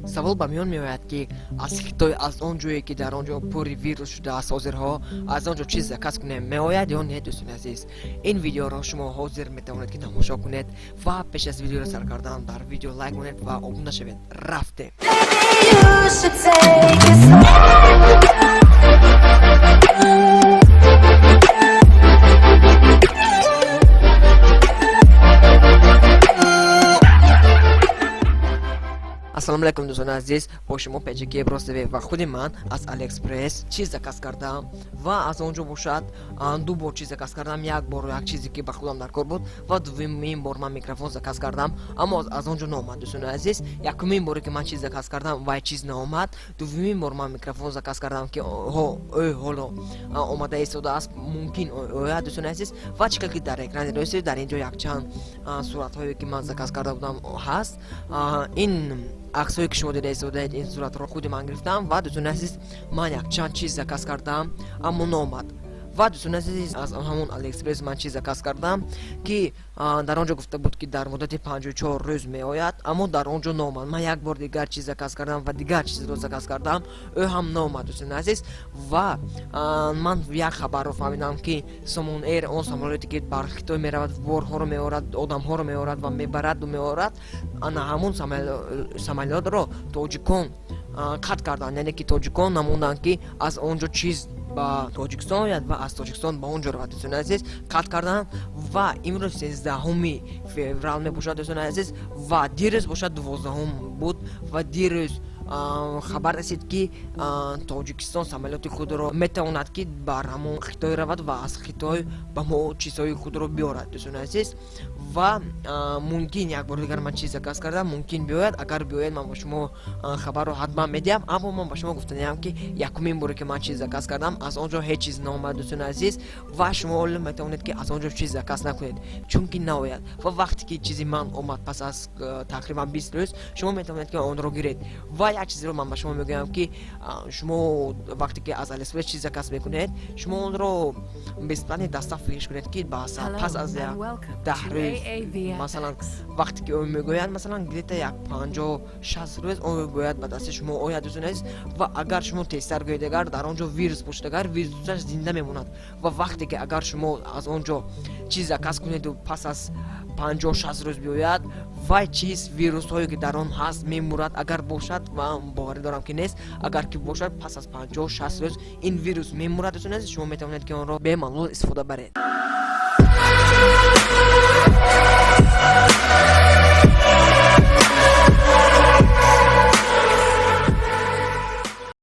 Савол ба миён меояд, ки аз Хитой, аз он ҷое ки дар он ҷо пури вирус шудааст ҳозирҳо, аз он ҷо чиз заказ кунем, меояд ё не? Дӯстони азиз, ин видеоро шумо ҳозир метавонед ки тамошо кунед ва пеш аз видеоро сар кардан дар видео лайк монед ва обуна шавед. Рафтем. You should take it slow. Ассалому алайкум, дӯстони азиз, бо шумо Пеҷики Броств ва худи ман аз Алиэкспресс чиз заказ кардам ва аз он ҷо бошад ду бор чиз заказ кардам. Як бор як чизе ки ба худам дар кор буд ва дуввумин бор ман микрофон заказ кардам, аммо аз он ҷо наомад. Дӯстони азиз, якумин боре ки ман чиз заказ кардам, вай чиз наомад. Дуввумин бор ман микрофон заказ кардам, ки ӯ ҳоло омада истодааст, мумкин ояд, дӯстони азиз. Ва чӣ ки дар экрани дӯстед, дар ин ҷо якчанд суратҳое ки ман заказ карда будам ҳаст. Ин аксҳое ки шумо дида истодаед, ин суратро худи ман гирифтам. Ва, дӯстони азиз, ман якчанд чиз заказ кардам, аммо наомад. Ва, дӯстони азиз, аз ҳамон Алиэкспресс ман чиз заказ кардам, ки дар он ҷо гуфта буд, ки дар муддати 54 рӯз меояд, аммо дар он ҷо наомад. Ман як бор дигар чиз заказ кардам ва дигар чизро заказ кардам, ӯ ҳам наомад, дӯстони азиз. Ва ман як хабарро фаҳмидам, ки Сомон Эйр, он самолёте ки бар Хитой меравад, борҳоро меорад, одамҳоро меорад ва мебараду меорад, ана ҳамун самолётро тоҷикон қатъ карданд, яъне ки тоҷикон намонданд, ки аз он ҷо чиз ба Тоҷикистон ояд ва аз Тоҷикистон ба он ҷо равад. Дӯстони азиз, қатъ карданд. Ва имрӯз 13-феврал мебошад, дӯстони азиз, ва дирӯз бошад 12-ум буд. Ва дирӯз хабар расид, ки Тоҷикистон самолёти худро метавонад, ки бар ҳамон Хитой равад ва аз Хитой ба мо чизҳои худро биёрад, дӯстони азиз. Ва мумкин як бори дигар ман чиз заказ кардам, мумкин биёяд. Агар биёяд, ман ба шумо хабарро ҳатман медиҳам. Аммо ман ба шумо гуфтаниям, ки якумин боре ки ман чиз заказ кардам, аз он ҷо ҳеҷ чиз наомад, дӯстони азиз. Ва шумо ҳоло метавонед, ки аз он ҷо чиз заказ накунед, чунки наояд. Ва вақте ки чизи ман омад пас аз тақрибан 20 рӯз, шумо метавонед, ки онро гиред. Ва як чизеро ман ба шумо мегӯям, ки шумо вақте ки аз Алиэкспресс чиз заказ мекунед, шумо онро бесплатный доставка кунед, ки пас аз як 10 рӯз, масалан, вақте ки ӯ мегӯяд, масалан, где-то як 50-60 рӯз он бояд ба дасти шумо ояд, дӯстони азиз. Ва агар шумо тезтар гӯед, агар дар он ҷо вирус бошад, агар вирусаш зинда мемонад. Ва вақте ки агар шумо аз он ҷо чиз заказ кунеду пас аз 50-60 рӯз биёяд, вай чиз вирусҳое ки дар он ҳаст мемурад, агар бошад. Ман боварӣ дорам, ки нест. Агар ки бошад, пас аз 50-60 рӯз ин вирус мемурад, дӯстони азиз, шумо метавонед, ки онро бемалол истифода баред.